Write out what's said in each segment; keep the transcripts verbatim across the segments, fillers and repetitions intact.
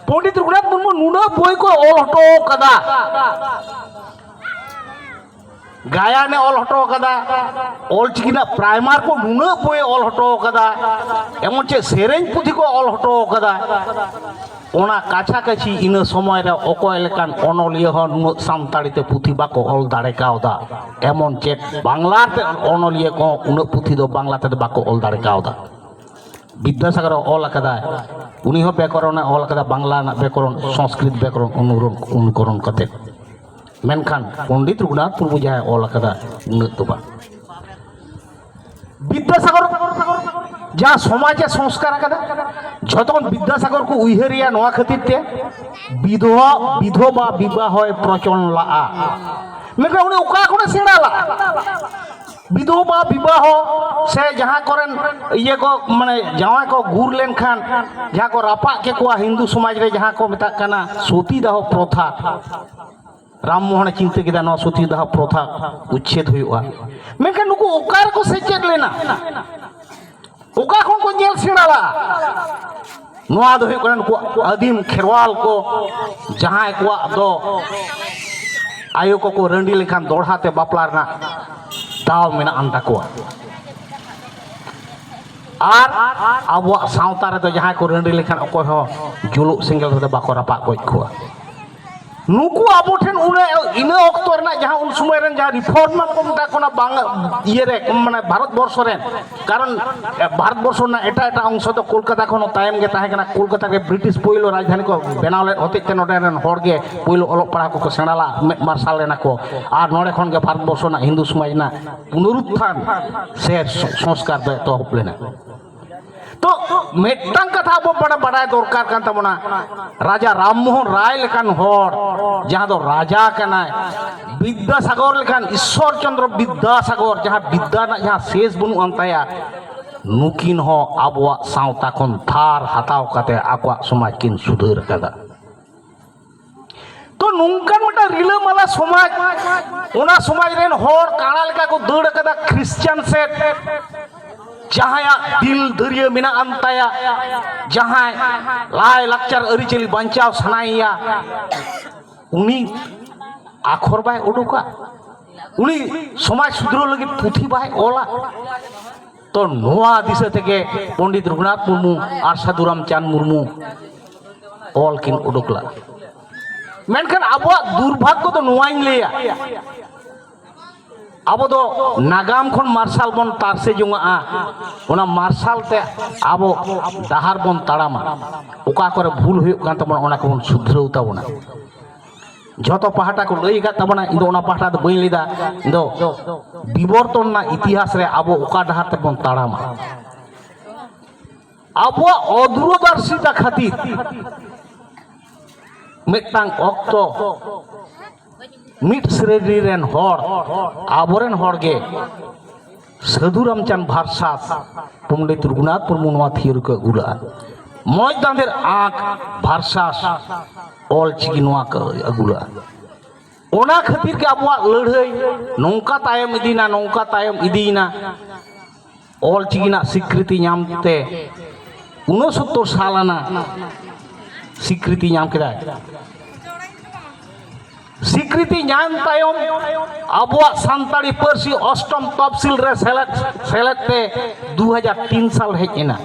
ᱯᱚᱱᱰᱤᱛ ᱨᱚᱜᱷᱩᱱᱟᱛᱷ ᱢᱩᱨᱢᱩ ᱱᱩᱱᱟᱹᱜ ᱵᱳᱭ ᱠᱚ ᱚᱞ ᱦᱚᱴᱚ ᱠᱟᱫᱟ, ᱜᱟᱭᱟᱱᱮ ᱚᱞ ᱦᱚᱴᱚ ᱠᱟᱫᱟ, ᱚᱞᱪᱤᱠᱤ ᱨᱮᱱᱟᱜ ᱯᱨᱟᱭᱢᱟᱨ ᱠᱚ ᱱᱩᱱᱟᱹᱜ ᱵᱳᱭ ᱚᱞ ᱦᱚᱴᱚ ᱠᱟᱫᱟ, ᱮᱢᱚᱱ ᱪᱮᱫ ᱥᱮᱨᱮᱧ ᱯᱩᱛᱷᱤ ᱠᱚ ᱚᱞ ᱦᱚᱴᱚ ᱠᱟᱫᱟ᱾ ᱚᱱᱟ ᱠᱟᱪᱷᱟ ᱠᱟᱪᱷᱤ ᱤᱱᱟᱹ ᱥᱚᱢᱚᱭ ᱨᱮ ᱚᱠᱚᱭ ᱞᱮᱠᱟᱱ ᱚᱱᱚᱞᱤᱭᱟᱹ ᱦᱚᱸ ᱱᱩᱱᱟᱹᱜ ᱥᱟᱱᱛᱟᱲᱤ ᱛᱮ ᱯᱩᱛᱷᱤ ᱵᱟᱠᱚ ᱚᱞ ᱫᱟᱲᱮ ᱠᱟᱣᱫᱟ᱾ ᱮᱢᱚᱱ ᱪᱮᱫ ᱵᱟᱝᱞᱟ ᱛᱮ ᱚᱱᱚᱞᱤᱭᱟᱹ ᱠᱚᱦᱚᱸ ᱩᱱᱟᱹᱜ ᱯᱩᱛᱷᱤ ᱫᱚ ᱵᱟᱝᱞᱟ ᱛᱮᱫᱚ ᱵᱟᱠᱚ ᱚᱞ ᱫᱟᱲᱮ ᱠᱟᱣᱫᱟ᱾ ᱵᱤᱫᱽᱫᱟᱥᱟᱜᱚᱨ ᱚᱞ ᱟᱠᱟᱫᱟᱭ, ᱩᱱᱤ ᱦᱚᱸ ᱵᱮᱠᱚᱨᱚᱱᱮ ᱚᱞ ᱟᱠᱟᱫᱟ, ᱵᱟᱝᱞᱟ ᱨᱮᱱᱟᱜ ᱵᱮᱠᱚᱨᱚᱱ, ᱥᱚᱝᱥᱠᱨᱤᱛ ᱵᱮᱠᱚᱨᱚᱱ ᱚᱱᱩᱨᱚᱱ-, ᱚᱱᱩᱠᱚᱨᱚᱱ ᱠᱟᱛᱮ᱾ ᱢᱮᱱᱠᱷᱟᱱ ᱯᱚᱱᱰᱤᱛ ᱨᱚᱜᱷᱩᱱᱟᱛᱷ ᱢᱩᱨᱢᱩ ᱡᱟᱦᱟᱸᱭ ᱚᱞ ᱟᱠᱟᱫᱟ, ᱩᱱᱟᱹᱜ ᱫᱚ ᱵᱟᱝ᱾ ᱵᱤᱫᱽᱫᱟᱥᱟᱜᱚᱨ ᱡᱟᱦᱟᱸ ᱥᱚᱢᱟᱡᱽ ᱮ ᱥᱚᱝᱥᱠᱟᱨ ᱟᱠᱟᱫᱟ, ᱡᱷᱚᱛᱚ ᱠᱷᱚᱱ ᱵᱤᱫᱽᱫᱟᱥᱟᱜᱚᱨ ᱠᱚ ᱩᱭᱦᱟᱹᱨᱮᱭᱟ ᱱᱚᱣᱟ ᱠᱷᱟᱹᱛᱤᱨ ᱛᱮ, ᱵᱤᱫᱷᱚᱵᱟ, ᱵᱤᱫᱷᱚᱵᱟ ᱵᱤᱵᱟᱦᱚᱭ ᱯᱨᱚᱪᱚᱞᱚᱱ ᱞᱟᱜᱼᱟ᱾ ᱢᱮᱱᱠᱷᱟᱱ ᱩᱱᱤ ᱚᱠᱟ ᱠᱷᱚᱱᱮ ᱥᱮᱬᱟ ᱞᱟᱜᱼᱟ? ᱵᱤᱫᱷᱚᱵᱟ ᱵᱤᱵᱟᱦᱚ ᱥᱮ ᱡᱟᱦᱟᱸ ᱠᱚᱨᱮᱱ ᱤᱭᱟᱹ ᱠᱚ, ᱢᱟᱱᱮ ᱡᱟᱶᱟᱭ ᱠᱚ ᱜᱩᱨ ᱞᱮᱱᱠᱷᱟᱱ ᱡᱟᱦᱟᱸ ᱠᱚ ᱨᱟᱯᱟᱜ ᱠᱮᱠᱚᱣᱟ, ᱦᱤᱱᱫᱩ ᱥᱚᱢᱟᱡᱽ ᱨᱮ ᱡᱟᱦᱟᱸ ᱠᱚ ᱢᱮᱛᱟᱜ ᱠᱟᱱᱟ ᱥᱚᱛᱤ ᱫᱟᱦᱚ ᱯᱨᱚᱛᱷᱟ, ᱨᱟᱢ ᱢᱳᱦᱚᱱᱮ ᱪᱤᱱᱛᱟᱹ ᱠᱮᱫᱟ ᱱᱚᱣᱟ ᱥᱚᱛᱤ ᱫᱟᱦᱚ ᱯᱨᱚᱛᱷᱟ ᱩᱪᱪᱷᱮᱫ ᱦᱩᱭᱩᱜᱼᱟ᱾ ᱢᱮᱱᱠᱷᱟᱱ ᱱᱩᱠᱩ ᱚᱠᱟ ᱨᱮᱠᱚ ᱥᱮᱪᱮᱫ ᱞᱮᱱᱟ? ᱚᱠᱟ ᱠᱷᱚᱱ ᱠᱚ ᱧᱮᱞ ᱥᱮᱬᱟ ᱞᱟᱜᱼᱟ? ᱱᱚᱣᱟ ᱫᱚ ᱦᱩᱭᱩᱜ ᱠᱟᱱᱟ ᱱᱩᱠᱩ ᱟᱹᱫᱤᱢ ᱠᱷᱮᱨᱣᱟᱞ ᱠᱚ, ᱡᱟᱦᱟᱸᱭ ᱠᱚᱣᱟᱜ ᱫᱚ ᱟᱭᱳ ᱠᱚᱠᱚ ᱨᱟᱺᱰᱤ ᱞᱮᱱᱠᱷᱟᱱ ᱫᱚᱲᱦᱟ ᱛᱮ ᱵᱟᱯᱞᱟ ᱨᱮᱱᱟᱜ ᱫᱟᱣ ᱢᱮᱱᱟᱜ ᱟᱱ ᱛᱟᱠᱚᱣᱟ᱾ ᱟᱨ ᱟᱵᱚᱣᱟᱜ ᱥᱟᱶᱛᱟ ᱨᱮᱫᱚ ᱡᱟᱦᱟᱸᱭ ᱠᱚ ᱨᱟᱺᱰᱤ ᱞᱮᱱᱠᱷᱟᱱ ᱚᱠᱚᱭ ᱦᱚᱸ ᱡᱩᱞᱩᱜ ᱥᱮᱸᱜᱮᱞ ᱨᱮᱫᱚ ᱵᱟᱠᱚ ᱨᱟᱯᱟᱜ ᱜᱚᱡ ᱠᱚᱣᱟ᱾ ᱱᱩᱠᱩ ᱟᱵᱚ ᱴᱷᱮᱱ ᱩᱱᱟᱹ-, ᱤᱱᱟᱹ ᱚᱠᱛᱚ ᱨᱮᱱᱟᱜ ᱡᱟᱦᱟᱸ ᱩᱱ ᱥᱚᱢᱚᱭ ᱨᱮᱱ ᱡᱟᱦᱟᱸ ᱨᱤᱯᱷᱚᱨᱢᱟᱨ ᱠᱚ ᱢᱮᱛᱟ ᱠᱚ ᱠᱟᱱᱟ ᱵᱟᱝ, ᱤᱭᱟᱹ ᱨᱮ, ᱢᱟᱱᱮ ᱵᱷᱟᱨᱚᱛ ᱵᱚᱨᱥᱚ ᱨᱮᱱ, ᱠᱟᱨᱚᱱ ᱮ, ᱵᱷᱟᱨᱚᱛ ᱵᱚᱨᱥᱚ ᱨᱮᱱᱟᱜ ᱮᱴᱟᱜ ᱮᱴᱟᱜ ᱚᱝᱥᱚ ᱫᱚ ᱠᱳᱞᱠᱟᱛᱟ ᱠᱷᱚᱱ ᱦᱚᱸ ᱛᱟᱭᱚᱢ ᱜᱮ ᱛᱟᱦᱮᱸ ᱠᱟᱱᱟ᱾ ᱠᱳᱞᱠᱟᱛᱟ ᱨᱮ ᱵᱨᱤᱴᱤᱥ ᱯᱳᱭᱞᱳ ᱨᱟᱡᱽᱫᱷᱟᱱᱤ ᱠᱚ ᱵᱮᱱᱟᱣ ᱞᱮᱫ ᱦᱚᱛᱮᱡ ᱛᱮ ᱱᱚᱰᱮ ᱨᱮᱱ ᱦᱚᱲ ᱜᱮ ᱯᱳᱭᱞᱳ ᱚᱞᱚᱜ ᱯᱟᱲᱦᱟᱣ ᱠᱚᱠᱚ ᱥᱮᱬᱟ ᱞᱟᱜᱼᱟ, ᱢᱮᱫ ᱢᱟᱨᱥᱟᱞ ᱞᱮᱱᱟ ᱠᱚ᱾ ᱟᱨ ᱱᱚᱰᱮ ᱠᱷᱚᱱ ᱜᱮ ᱵᱷᱟᱨᱚᱛ ᱵᱚᱨᱥᱚ ᱨᱮᱱᱟᱜ ᱦᱤᱱᱫᱩ ᱥᱚᱢᱟᱡᱽ ᱨᱮᱱᱟᱜ ᱯᱩᱱᱚᱨᱩᱛᱛᱷᱟᱱ ᱥᱮ ᱥᱚ-, ᱥᱚᱝᱥᱠᱟᱨ ᱫᱚ ᱮᱛᱚᱦᱚᱵ ᱞᱮᱱᱟ᱾ ᱛᱚ ᱢᱤᱫᱴᱟᱝ ᱠᱟᱛᱷᱟ ᱟᱵᱚ ᱵᱟᱲᱟ-, ᱵᱟᱰᱟᱭ ᱫᱚᱨᱠᱟᱨ ᱠᱟᱱ ᱛᱟᱵᱚᱱᱟ, ᱨᱟᱡᱟ ᱨᱟᱢ ᱢᱳᱦᱚᱱ ᱨᱟᱭ ᱞᱮᱠᱟᱱ ᱦᱚᱲ, ᱡᱟᱦᱟᱸ ᱫᱚ ᱨᱟᱡᱟ ᱠᱟᱱᱟᱭ, ᱵᱤᱫᱽᱫᱟᱥᱟᱜᱚᱨ ᱞᱮᱠᱟᱱ, ᱤᱥᱥᱚᱨ ᱪᱚᱱᱫᱨᱚ ᱵᱤᱫᱽᱫᱟᱥᱟᱜᱚᱨ, ᱡᱟᱦᱟᱸ ᱵᱤᱫᱽᱫᱟ ᱨᱮᱱᱟᱜ ᱡᱟᱦᱟᱸ ᱥᱮᱥ ᱵᱟᱹᱱᱩᱜ ᱟᱱ ᱛᱟᱭᱟ, ᱱᱩᱠᱤᱱ ᱦᱚᱸ ᱟᱵᱚᱣᱟᱜ ᱥᱟᱶᱛᱟ ᱠᱷᱚᱱ ᱫᱷᱟᱨ ᱦᱟᱛᱟᱣ ᱠᱟᱛᱮ ᱟᱠᱚᱣᱟᱜ ᱥᱚᱢᱟᱡᱽ ᱠᱤᱱ ᱥᱩᱫᱷᱟᱹᱨ ᱟᱠᱟᱫᱟ᱾ ᱛᱚ ᱱᱚᱝᱠᱟᱱ ᱢᱤᱫᱴᱟᱝ ᱨᱤᱞᱟᱹᱢᱟᱞᱟ ᱥᱚᱢᱟᱡᱽ, ᱚᱱᱟ ᱥᱚᱢᱟᱡᱽ ᱨᱮᱱ ᱦᱚᱲ ᱠᱟᱬᱟ ᱞᱮᱠᱟ ᱠᱚ ᱫᱟᱹᱲ ᱟᱠᱟᱫᱟ ᱠᱷᱨᱤᱥᱪᱟᱱ ᱥᱮᱫ᱾ ᱡᱟᱦᱟᱸᱭᱟᱜ ᱫᱤᱞ ᱫᱟᱹᱨᱭᱟᱹ ᱢᱮᱱᱟᱜ ᱟᱱ ᱛᱟᱭᱟ, ᱡᱟᱦᱟᱸᱭ ᱞᱟᱭ ᱞᱟᱠᱪᱟᱨ ᱟᱹᱨᱤᱪᱟᱹᱞᱤ ᱵᱟᱧᱪᱟᱣ ᱥᱟᱱᱟᱭᱮᱭᱟ, ᱩᱱᱤ ᱟᱠᱷᱚᱨ ᱵᱟᱭ ᱩᱰᱩᱠᱟ, ᱩᱱᱤ ᱥᱚᱢᱟᱡᱽ ᱥᱩᱫᱷᱨᱟᱹᱣ ᱞᱟᱹᱜᱤᱫ ᱯᱩᱛᱷᱤ ᱵᱟᱭ ᱚᱞᱟ᱾ ᱛᱚ ᱱᱚᱣᱟ ᱫᱤᱥᱟᱹ ᱛᱮᱜᱮ ᱯᱚᱱᱰᱤᱛ ᱨᱚᱜᱷᱩᱱᱟᱛᱷ ᱢᱩᱨᱢᱩ ᱟᱨ ᱥᱟᱹᱫᱷᱩ ᱨᱟᱢᱪᱟᱸᱫᱽ ᱢᱩᱨᱢᱩ ᱚᱞ ᱠᱤᱱ ᱩᱰᱩᱠ ᱞᱟᱜᱼᱟ᱾ ᱢᱮᱱᱠᱷᱟᱱ ᱟᱵᱚᱣᱟᱜ ᱫᱩᱨᱵᱷᱟᱜᱽᱜᱚ ᱫᱚ ᱱᱚᱣᱟᱧ ᱞᱟᱹᱭᱟ, ᱟᱵᱚ ᱫᱚ ᱱᱟᱜᱟᱢ ᱠᱷᱚᱱ ᱢᱟᱨᱥᱟᱞ ᱵᱚᱱ ᱛᱟᱨᱥᱮ ᱡᱚᱝᱟᱜᱼᱟ, ᱚᱱᱟ ᱢᱟᱨᱥᱟᱞ ᱛᱮ ᱟᱵᱚ ᱰᱟᱦᱟᱨ ᱵᱚᱱ ᱛᱟᱲᱟᱢᱟ᱾ ᱚᱠᱟ ᱠᱚᱨᱮ ᱵᱷᱩᱞ ᱦᱩᱭᱩᱜ ᱠᱟᱱ ᱛᱟᱵᱚᱱᱟ, ᱚᱱᱟ ᱠᱚᱵᱚᱱ ᱥᱩᱫᱷᱨᱟᱹᱣ ᱛᱟᱵᱚᱱᱟ᱾ ᱡᱷᱚᱛᱚ ᱯᱟᱦᱴᱟ ᱠᱚ ᱞᱟᱹᱭ ᱟᱠᱟᱫ ᱛᱟᱵᱚᱱᱟ, ᱤᱧ ᱫᱚ ᱚᱱᱟ ᱯᱟᱦᱴᱟ ᱫᱚ ᱵᱟᱹᱧ ᱞᱟᱹᱭᱫᱟ᱾ ᱤᱧ ᱫᱚ ᱵᱤᱵᱚᱨᱛᱚᱱ ᱨᱮᱱᱟᱜ ᱤᱛᱤᱦᱟᱥ ᱨᱮ ᱟᱵᱚ ᱚᱠᱟ ᱰᱟᱦᱟᱨ ᱛᱮᱵᱚᱱ ᱛᱟᱲᱟᱢᱟ, ᱟᱵᱚᱣᱟᱜ ᱚᱫᱩᱨᱚᱫᱟᱨᱥᱤᱛᱟ ᱠᱷᱟᱹᱛᱤᱨ ᱢᱤᱫᱴᱟᱝ ᱚᱠᱛᱚ ᱢᱤᱫ ᱥᱨᱮᱱᱤ ᱨᱮᱱ ᱦᱚᱲ, ᱟᱵᱚᱨᱮᱱ ᱦᱚᱲ ᱜᱮ ᱥᱟᱹᱫᱷᱩ ᱨᱟᱢᱪᱟᱸᱫᱽ ᱵᱷᱟᱨᱥᱟᱥ ᱯᱚᱱᱰᱤᱛ ᱨᱚᱜᱷᱩᱱᱟᱛᱷ ᱢᱩᱨᱢᱩ ᱱᱚᱣᱟ ᱛᱷᱤᱭᱳᱨᱤ ᱠᱚ ᱟᱹᱜᱩ ᱞᱟᱜᱼᱟ᱾ ᱢᱚᱡᱽ ᱫᱟᱸᱫᱷᱮᱨ ᱟᱸᱠ ᱵᱷᱟᱨᱥᱟᱥ ᱚᱞ ᱪᱤᱠᱤ ᱱᱚᱣᱟ ᱠᱚ ᱟᱹᱜᱩ ᱞᱟᱜᱼᱟ᱾ ᱚᱱᱟ ᱠᱷᱟᱹᱛᱤᱨ ᱜᱮ ᱟᱵᱚᱣᱟᱜ ᱞᱟᱹᱲᱦᱟᱹᱭ ᱱᱚᱝᱠᱟ ᱛᱟᱭᱚᱢ ᱤᱫᱤᱭᱮᱱᱟ, ᱱᱚᱝᱠᱟ ᱛᱟᱭᱚᱢ ᱤᱫᱤᱭᱮᱱᱟ᱾ ᱚᱞ ᱪᱤᱠᱤ ᱨᱮᱱᱟᱜ ᱥᱤᱠᱨᱤᱛᱤ ᱧᱟᱢ ᱛᱮ ᱩᱱᱚᱥᱚᱛᱛᱚᱨ ᱥᱟᱞ ᱟᱱᱟ ᱥᱤᱠᱨᱤᱛᱤ ᱧᱟᱢ ᱠᱮᱫᱟᱭ᱾ ᱥᱤᱠᱨᱤᱛᱤ ᱧᱟᱢ ᱛᱟᱭᱚᱢ ᱟᱵᱚᱣᱟᱜ ᱥᱟᱱᱛᱟᱲᱤ ᱯᱟᱹᱨᱥᱤ ᱚᱥᱴᱚᱢ ᱛᱚᱯᱥᱤᱞ ᱨᱮ ᱥᱮᱞᱮᱫ, ᱥᱮᱞᱮᱫ ᱛᱮ ᱫᱩ ᱦᱟᱡᱟᱨ ᱛᱤᱱ ᱥᱟᱞ ᱦᱮᱡ ᱮᱱᱟ᱾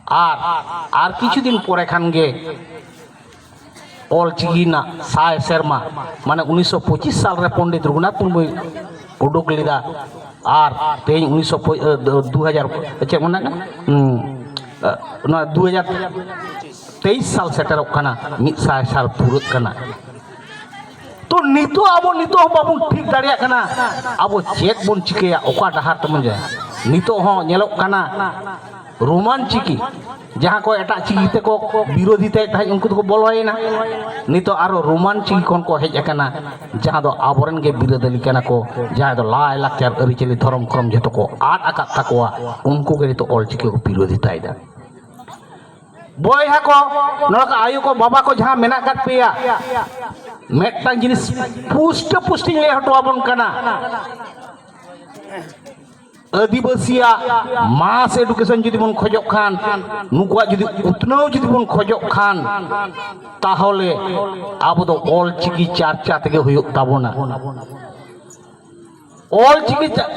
ᱟᱨ, ᱟᱨ ᱠᱤᱪᱷᱩ ᱫᱤᱱ ᱯᱚᱨᱮ ᱠᱷᱟᱱ ᱜᱮ ᱚᱞ ᱪᱤᱠᱤ ᱨᱮᱱᱟᱜ ᱥᱟᱭ ᱥᱮᱨᱢᱟ, ᱢᱟᱱᱮ ᱩᱱᱤᱥᱥᱚ ᱯᱚᱸᱪᱤᱥ ᱥᱟᱞ ᱨᱮ ᱯᱚᱱᱰᱤᱛ ᱨᱚᱜᱷᱩᱱᱟᱛᱷ ᱢᱩᱨᱢᱩᱭ ᱩᱰᱩᱠ ᱞᱮᱫᱟ᱾ ᱟᱨ ᱛᱮᱦᱮᱧ ᱩᱱᱤᱥᱥᱚ ᱯᱚ-, ᱮ, ᱫᱩ ᱦᱟᱡᱟᱨ, ᱪᱮᱫ ᱢᱮᱱᱟᱜᱼᱟ? ᱦᱩᱸ, ᱮ, ᱱᱚᱣᱟ ᱫᱩ ᱦᱟᱡᱟᱨ ᱛᱮᱭᱤᱥ ᱥᱟᱞ ᱥᱮᱴᱮᱨᱚᱜ ᱠᱟᱱᱟ, ᱢᱤᱫ ᱥᱟᱭ ᱥᱟᱞ ᱯᱩᱨᱟᱹᱜ ᱠᱟᱱᱟ᱾ ᱛᱚ ᱱᱤᱛᱚᱜ ᱟᱵᱚ ᱱᱤᱛᱚᱜ ᱦᱚᱸ ᱵᱟᱵᱚᱱ ᱴᱷᱤᱠ ᱫᱟᱲᱮᱭᱟᱜ ᱠᱟᱱᱟ, ᱟᱵᱚ ᱪᱮᱫ ᱵᱚᱱ ᱪᱤᱠᱟᱹᱭᱟ, ᱚᱠᱟ ᱰᱟᱦᱟᱨ ᱛᱮᱵᱚᱱ ᱡᱟᱭᱟ᱾ ᱱᱤᱛᱚᱜ ᱦᱚᱸ ᱧᱮᱞᱚᱜ ᱠᱟᱱᱟ ᱨᱳᱢᱟᱱ ᱪᱤᱠᱤ, ᱡᱟᱦᱟᱸ ᱠᱚ ᱮᱴᱟᱜ ᱪᱤᱠᱤ ᱛᱮᱠᱚ ᱵᱤᱨᱳᱫᱷᱤᱛᱟᱭᱮᱫ ᱛᱟᱦᱮᱸᱫ, ᱩᱱᱠᱩ ᱫᱚᱠᱚ ᱵᱚᱞᱚᱭᱮᱱᱟ᱾ ᱱᱤᱛᱚᱜ ᱟᱨᱚ ᱨᱳᱢᱟᱱ ᱪᱤᱠᱤ ᱠᱷᱚᱱ ᱠᱚ ᱦᱮᱡ ᱟᱠᱟᱱᱟ, ᱡᱟᱦᱟᱸ ᱫᱚ ᱟᱵᱚᱨᱮᱱ ᱜᱮ ᱵᱤᱨᱟᱹᱫᱟᱹᱞᱤ ᱠᱟᱱᱟ ᱠᱚ, ᱡᱟᱦᱟᱸᱭ ᱫᱚ ᱞᱟᱭ ᱞᱟᱠᱪᱟᱨ ᱟᱹᱨᱤᱪᱟᱹᱞᱤ ᱫᱷᱚᱨᱚᱢ ᱠᱚᱨᱚᱢ ᱡᱷᱚᱛᱚ ᱠᱚ ᱟᱫ ᱟᱠᱟᱫ ᱛᱟᱠᱚᱣᱟ, ᱩᱱᱠᱩ ᱜᱮ ᱱᱤᱛᱚᱜ ᱚᱞ ᱪᱤᱠᱤ ᱠᱚ ᱵᱤᱨᱳᱫᱷᱤᱛᱟᱭᱮᱫᱟ᱾ ᱵᱚᱭᱦᱟ ᱠᱚ, ᱱᱚᱣᱟ ᱠᱚ ᱟᱭᱳ ᱠᱚ, ᱵᱟᱵᱟ ᱠᱚ ᱡᱟᱦᱟᱸ ᱢᱮᱱᱟᱜ ᱟᱠᱟᱫ ᱯᱮᱭᱟ, ᱢᱤᱫᱴᱟᱝ ᱡᱤᱱᱤᱥ ᱯᱩᱥᱴᱟᱹ ᱯᱩᱥᱴᱤᱧ ᱞᱟᱹᱭ ᱦᱚᱴᱚ ᱟᱵᱚᱱ ᱠᱟᱱᱟ᱾ ᱟᱹᱫᱤᱵᱟᱹᱥᱤᱭᱟᱜ ᱢᱟᱥ ᱮᱰᱩᱠᱮᱥᱚᱱ ᱡᱩᱫᱤ ᱵᱚᱱ ᱠᱷᱚᱡᱚᱜ ᱠᱷᱟᱱ, ᱱᱩᱠᱩᱣᱟᱜ ᱡᱩᱫᱤ ᱩᱛᱱᱟᱹᱣ ᱡᱩᱫᱤ ᱵᱚᱱ ᱠᱷᱚᱡᱚᱜ ᱠᱷᱟᱱ, ᱛᱟᱦᱚᱞᱮ ᱟᱵᱚ ᱫᱚ ᱚᱞ ᱪᱤᱠᱤ ᱪᱟᱨᱪᱟ ᱛᱮᱜᱮ ᱦᱩᱭᱩᱜ ᱛᱟᱵᱚᱱᱟ᱾ ᱚᱞ ᱪᱤᱠᱤ ᱪᱟ-,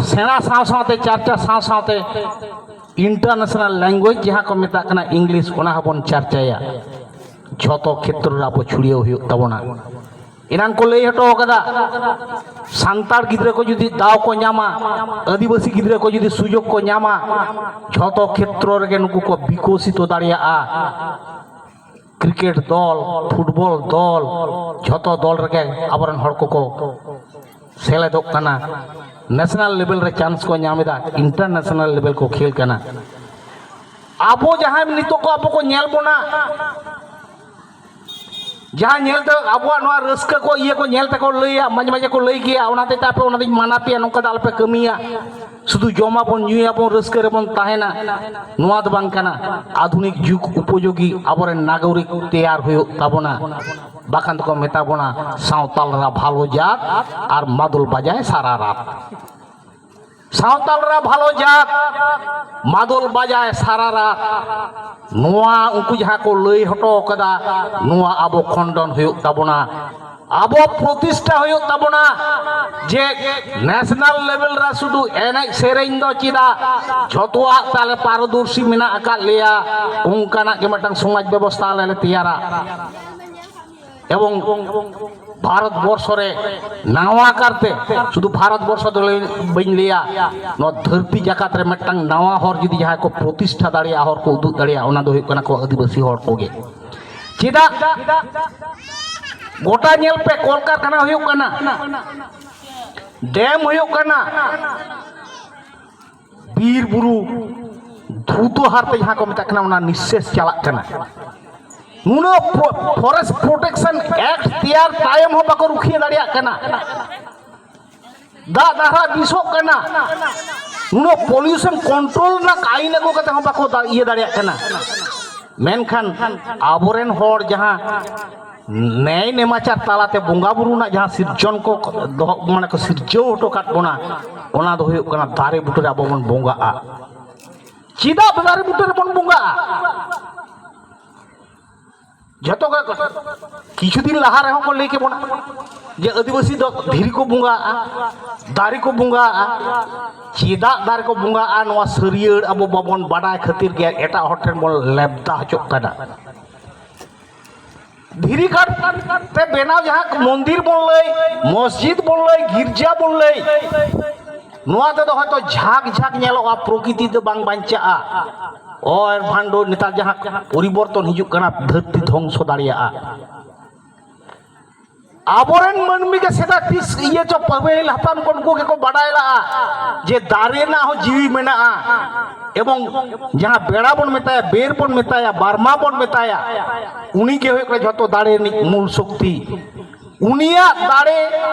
ᱥᱮᱬᱟ ᱥᱟᱶ ᱥᱟᱶᱛᱮ, ᱪᱟᱨᱪᱟ ᱥᱟᱶ ᱥᱟᱶᱛᱮ, ᱤᱱᱴᱟᱨᱱᱮᱥᱱᱟᱞ ᱞᱮᱝᱜᱩᱭᱮᱡᱽ ᱡᱟᱦᱟᱸ ᱠᱚ ᱢᱮᱛᱟᱜ ᱠᱟᱱᱟ ᱤᱝᱞᱤᱥ, ᱚᱱᱟ ᱦᱚᱸᱵᱚᱱ ᱪᱟᱨᱪᱟᱭᱟ᱾ ᱡᱷᱚᱛᱚ ᱠᱷᱮᱛᱨᱚ ᱨᱮ ᱟᱵᱚ ᱪᱷᱩᱲᱭᱟᱹᱣ ᱦᱩᱭᱩᱜ ᱛᱟᱵᱚᱱᱟ᱾ ᱮᱱᱟᱱ ᱠᱚ ᱞᱟᱹᱭ ᱦᱚᱴᱚ ᱟᱠᱟᱫᱟ, ᱥᱟᱱᱛᱟᱲ ᱜᱤᱫᱽᱨᱟᱹ ᱠᱚ ᱡᱩᱫᱤ ᱫᱟᱣ ᱠᱚ ᱧᱟᱢᱟ, ᱟᱹᱫᱤᱵᱟᱹᱥᱤ ᱜᱤᱫᱽᱨᱟᱹ ᱠᱚ ᱡᱩᱫᱤ ᱥᱩᱡᱳᱜᱽ ᱠᱚ ᱧᱟᱢᱟ, ᱡᱷᱚᱛᱚ ᱠᱷᱮᱛᱨᱚ ᱨᱮᱜᱮ ᱱᱩᱠᱩ ᱠᱚ ᱵᱤᱠᱚᱥᱤᱛᱚ ᱫᱟᱲᱮᱭᱟᱜᱼᱟ᱾ ᱠᱨᱤᱠᱮᱴ ᱫᱚᱞ, ᱯᱷᱩᱴᱵᱚᱞ ᱫᱚᱞ, ᱡᱷᱚᱛᱚ ᱫᱚᱞ ᱨᱮᱜᱮ ᱟᱵᱚᱨᱮᱱ ᱦᱚᱲ ᱠᱚᱠᱚ ᱥᱮᱞᱮᱫᱚᱜ ᱠᱟᱱᱟ᱾ ᱱᱮᱥᱱᱟᱞ ᱞᱮᱵᱮᱞ ᱨᱮ ᱪᱟᱱᱥ ᱠᱚ ᱧᱟᱢ ᱮᱫᱟ, ᱤᱱᱴᱟᱨᱱᱮᱥᱱᱟᱞ ᱞᱮᱵᱮᱞ ᱠᱚ ᱠᱷᱮᱞ ᱠᱟᱱᱟ᱾ ᱟᱵᱚ ᱡᱟᱦᱟᱸᱭ ᱱᱤᱛᱚᱜ ᱠᱚ ᱟᱵᱚ ᱠᱚ ᱧᱮᱞ ᱵᱚᱱᱟ, ᱡᱟᱦᱟᱸ ᱧᱮᱞᱛᱮ ᱟᱵᱚᱣᱟᱜ ᱱᱚᱣᱟ ᱨᱟᱹᱥᱠᱟᱹ ᱠᱚ, ᱤᱭᱟᱹ ᱠᱚ ᱧᱮᱞ ᱛᱮᱠᱚ ᱞᱟᱹᱭᱟ, ᱢᱟᱡᱷᱮ ᱢᱟᱡᱷᱮ ᱠᱚ ᱞᱟᱹᱭ ᱜᱮᱭᱟ, ᱚᱱᱟ ᱦᱚᱛᱮᱡ ᱛᱮ ᱟᱯᱮ ᱚᱱᱟ ᱫᱚᱧ ᱢᱟᱱᱟ ᱯᱮᱭᱟ, ᱱᱚᱝᱠᱟ ᱫᱚ ᱟᱞᱚᱯᱮ ᱠᱟᱹᱢᱤᱭᱟ᱾ ᱥᱩᱫᱷᱩ ᱡᱚᱢᱟᱵᱚᱱ, ᱧᱩᱭᱟᱵᱚᱱ, ᱨᱟᱹᱥᱠᱟᱹ ᱨᱮᱵᱚᱱ ᱛᱟᱦᱮᱱᱟ, ᱱᱚᱣᱟ ᱫᱚ ᱵᱟᱝ ᱠᱟᱱᱟ᱾ ᱟᱫᱷᱩᱱᱤᱠ ᱡᱩᱜᱽ ᱩᱯᱚᱡᱳᱜᱤ ᱟᱵᱚᱨᱮᱱ ᱱᱟᱜᱚᱨᱤᱠ ᱛᱮᱭᱟᱨ ᱦᱩᱭᱩᱜ ᱛᱟᱵᱚᱱᱟ, ᱵᱟᱠᱷᱟᱱ ᱫᱚᱠᱚ ᱢᱮᱛᱟ ᱵᱚᱱᱟ ᱥᱟᱶᱛᱟᱞ ᱨᱟ ᱵᱷᱟᱞᱚ ᱡᱟᱛ ᱟᱨ ᱢᱟᱫᱚᱞ ᱵᱟᱡᱟᱭ ᱥᱟᱨᱟ ᱨᱟᱛ᱾ ᱥᱟᱶᱛᱟᱞ ᱨᱟ ᱵᱷᱟᱞᱚ ᱡᱟᱛ, ᱢᱟᱫᱚᱞ ᱵᱟᱡᱟᱭ ᱥᱟᱨᱟ ᱨᱟᱛ᱾ ᱱᱚᱣᱟ ᱩᱱᱠᱩ ᱡᱟᱦᱟᱸ ᱠᱚ ᱞᱟᱹᱭ ᱦᱚᱴᱚ ᱠᱟᱫᱟ, ᱱᱚᱣᱟ ᱟᱵᱚ ᱠᱷᱚᱱᱰᱚᱱ ᱦᱩᱭᱩᱜ ᱛᱟᱵᱚᱱᱟ, ᱟᱵᱚ ᱯᱨᱚᱛᱤᱥᱴᱷᱟ ᱦᱩᱭᱩᱜ ᱛᱟᱵᱚᱱᱟ᱾ ᱡᱮ ᱱᱮᱥᱱᱟᱞ ᱞᱮᱵᱮᱞ ᱨᱮ ᱥᱩᱫᱷᱩ ᱮᱱᱮᱡ ᱥᱮᱨᱮᱧ ᱫᱚ ᱪᱮᱫᱟᱜ, ᱡᱷᱚᱛᱚᱣᱟᱜ ᱛᱟᱞᱮ ᱯᱟᱨᱚᱫᱚᱨᱥᱤ ᱢᱮᱱᱟᱜ ᱟᱠᱟᱫ ᱞᱮᱭᱟ, ᱚᱱᱠᱟᱱᱟᱜ ᱜᱮ ᱢᱤᱫᱴᱟᱝ ᱥᱚᱢᱟᱡᱽ ᱵᱮᱵᱚᱥᱛᱷᱟ ᱟᱞᱮ ᱞᱮ ᱛᱮᱭᱟᱨᱟ᱾ ᱮᱵᱚᱝ ᱵᱷᱟᱨᱚᱛ ᱵᱚᱨᱥᱚ ᱨᱮ ᱱᱟᱣᱟ ᱠᱟᱨᱛᱮ, ᱥᱩᱫᱷᱩ ᱵᱷᱟᱨᱚᱛ ᱵᱚᱨᱥᱚ ᱫᱚ ᱞᱟᱹᱭ, ᱵᱟᱹᱧ ᱞᱟᱹᱭᱟ, ᱱᱚᱣᱟ ᱫᱷᱟᱹᱨᱛᱤ ᱡᱟᱠᱟᱛ ᱨᱮ ᱢᱤᱫᱴᱟᱝ ᱱᱟᱣᱟ ᱦᱚᱨ ᱡᱩᱫᱤ ᱡᱟᱦᱟᱸᱭ ᱠᱚ ᱯᱨᱚᱛᱤᱥᱴᱷᱟ ᱫᱟᱲᱮᱭᱟᱜᱼᱟ, ᱦᱚᱨ ᱠᱚ ᱩᱫᱩᱜ ᱫᱟᱲᱮᱭᱟᱜᱼᱟ, ᱚᱱᱟ ᱫᱚ ᱦᱩᱭᱩᱜ ᱠᱟᱱᱟ ᱠᱚ ᱟᱹᱫᱤᱵᱟᱹᱥᱤ ᱦᱚᱲ ᱠᱚᱜᱮ᱾ ᱪᱮᱫᱟᱜ? ᱜᱚᱴᱟ ᱧᱮᱞ ᱯᱮ, ᱠᱚᱞᱠᱟᱨᱠᱷᱟᱱᱟ ᱦᱩᱭᱩᱜ ᱠᱟᱱᱟ, ᱰᱮᱢ ᱦᱩᱭᱩᱜ ᱠᱟᱱᱟ, ᱵᱤᱨ ᱵᱩᱨᱩ ᱫᱷᱩᱛᱚ ᱦᱟᱨᱛᱮ ᱡᱟᱦᱟᱸ ᱠᱚ ᱢᱮᱛᱟᱜ ᱠᱟᱱᱟ, ᱚᱱᱟ ᱱᱤঃᱥᱮᱥ ᱪᱟᱞᱟᱜ ᱠᱟᱱᱟ᱾ ᱱᱩᱱᱟᱹᱜ ᱯᱷᱚᱨᱮᱥᱴ ᱯᱨᱚᱴᱮᱠᱥᱚᱱ ᱮᱠᱴ ᱛᱮᱭᱟᱨ ᱛᱟᱭᱚᱢ ᱦᱚᱸ ᱵᱟᱠᱚ ᱨᱩᱠᱷᱤᱭᱟᱹ ᱫᱟᱲᱮᱭᱟᱜ ᱠᱟᱱᱟ᱾ ᱫᱟᱜ ᱫᱟᱦᱨᱟ ᱵᱤᱥᱚᱜ ᱠᱟᱱᱟ᱾ ᱱᱩᱱᱟᱹᱜ ᱯᱚᱞᱤᱭᱩᱥᱚᱱ ᱠᱚᱱᱴᱨᱳᱞ ᱨᱮᱱᱟᱜ ᱟᱹᱭᱤᱱ ᱟᱹᱜᱩ ᱠᱟᱛᱮ ᱦᱚᱸ ᱵᱟᱠᱚ ᱫᱟ-, ᱤᱭᱟᱹ ᱫᱟᱲᱮᱭᱟᱜ ᱠᱟᱱᱟ᱾ ᱢᱮᱱᱠᱷᱟᱱ ᱟᱵᱚᱨᱮᱱ ᱦᱚᱲ ᱡᱟᱦᱟᱸ ᱱᱮᱭ ᱱᱮᱢᱟᱪᱟᱨ ᱛᱟᱞᱟᱛᱮ ᱵᱚᱸᱜᱟ ᱵᱩᱨᱩ ᱨᱮᱱᱟᱜ ᱡᱟᱦᱟᱸ ᱥᱤᱨᱡᱚᱱ ᱠᱚ ᱫᱚᱦᱚ, ᱢᱟᱱᱮ ᱠᱚ ᱥᱤᱨᱡᱟᱹᱣ ᱦᱚᱴᱚ ᱠᱟᱫ ᱵᱚᱱᱟ, ᱚᱱᱟ ᱫᱚ ᱦᱩᱭᱩᱜ ᱠᱟᱱᱟ ᱫᱟᱨᱮ ᱵᱩᱴᱟᱹ ᱨᱮ ᱟᱵᱚ ᱵᱚᱱ ᱵᱚᱸᱜᱟᱜᱼᱟ᱾ ᱪᱮᱫᱟᱜ ᱫᱟᱨᱮ ᱵᱩᱴᱟᱹ ᱨᱮᱵᱚᱱ ᱵᱚᱸᱜᱟᱜᱼᱟ? ᱡᱷᱚᱛᱚ ᱜᱮ ᱠᱤᱪᱷᱩ ᱫᱤᱱ ᱞᱟᱦᱟ ᱨᱮᱦᱚᱸ ᱠᱚ ᱞᱟᱹᱭ ᱠᱮᱫ ᱵᱚᱱᱟ ᱡᱮ ᱟᱹᱫᱤᱵᱟᱹᱥᱤ ᱫᱚ ᱫᱷᱤᱨᱤ ᱠᱚ ᱵᱚᱸᱜᱟᱜᱼᱟ, ᱫᱟᱨᱮ ᱠᱚ ᱵᱚᱸᱜᱟᱜᱼᱟ᱾ ᱪᱮᱫᱟᱜ ᱫᱟᱨᱮ ᱠᱚ ᱵᱚᱸᱜᱟᱜᱼᱟ, ᱱᱚᱣᱟ ᱥᱟᱹᱨᱤᱭᱟᱹᱲ ᱟᱵᱚ ᱵᱟᱵᱚᱱ ᱵᱟᱰᱟᱭ ᱠᱷᱟᱹᱛᱤᱨ ᱜᱮ ᱮᱴᱟᱜ ᱦᱚᱲ ᱴᱷᱮᱱ ᱵᱚᱱ ᱞᱮᱵᱫᱟ ᱦᱚᱪᱚᱜ ᱠᱟᱱᱟ᱾ ᱫᱷᱤᱨᱤ ᱠᱟᱴ ᱛᱮ ᱵᱮᱱᱟᱣ ᱡᱟᱦᱟᱸ ᱢᱚᱱᱫᱤᱨ ᱵᱚᱱ ᱞᱟᱹᱭ, ᱢᱚᱥᱡᱤᱫ ᱵᱚᱱ ᱞᱟᱹᱭ, ᱜᱤᱨᱡᱟ ᱵᱚᱱ ᱞᱟᱹᱭ, ᱱᱚᱣᱟ ᱛᱮᱫᱚ ᱦᱚᱭᱛᱚ ᱡᱷᱟᱠ ᱡᱷᱟᱠ ᱧᱮᱞᱚᱜᱼᱟ, ᱯᱨᱚᱠᱤᱛᱤ ᱫᱚ ᱵᱟᱝ ᱵᱟᱧᱪᱟᱜᱼᱟ᱾ ᱚᱭ ᱵᱷᱟᱱᱰᱚ ᱱᱮᱛᱟᱨ ᱡᱟᱦᱟᱸ ᱯᱚᱨᱤᱵᱚᱨᱛᱚᱱ ᱦᱤᱡᱩᱜ ᱠᱟᱱᱟ, ᱫᱷᱟᱹᱨᱛᱤ ᱫᱷᱚᱝᱥᱚ ᱫᱟᱲᱮᱭᱟᱜᱼᱟ᱾ ᱟᱵᱚᱨᱮᱱ ᱢᱟᱹᱱᱢᱤ ᱜᱮ ᱥᱮᱫᱟᱭ ᱛᱤᱥ ᱤᱭᱟᱹ ᱪᱚ ᱯᱟᱹᱦᱤᱞ ᱦᱟᱯᱲᱟᱢ ᱠᱚ ᱩᱱᱠᱩ ᱜᱮᱠᱚ ᱵᱟᱰᱟᱭ ᱞᱟᱜᱼᱟ ᱡᱮ ᱫᱟᱨᱮ ᱨᱮᱱᱟᱜ ᱦᱚᱸ ᱡᱤᱣᱤ ᱢᱮᱱᱟᱜᱼᱟ᱾ ᱮᱵᱚᱝ ᱡᱟᱦᱟᱸ ᱵᱮᱲᱟ ᱵᱚᱱ ᱢᱮᱛᱟᱭᱟ, ᱵᱮᱨ ᱵᱚᱱ ᱢᱮᱛᱟᱭᱟ, ᱵᱟᱨᱢᱟ ᱵᱚᱱ ᱢᱮᱛᱟᱭᱟ, ᱩᱱᱤ ᱜᱮ ᱦᱩᱭᱩᱜ ᱠᱟᱱᱟ ᱡᱷᱚᱛᱚ ᱫᱟᱲᱮ ᱨᱤᱱᱤᱡ ᱢᱩᱞ ᱥᱚᱠᱛᱤ᱾ ᱩᱱᱤᱭᱟᱜ ᱫᱟᱲᱮ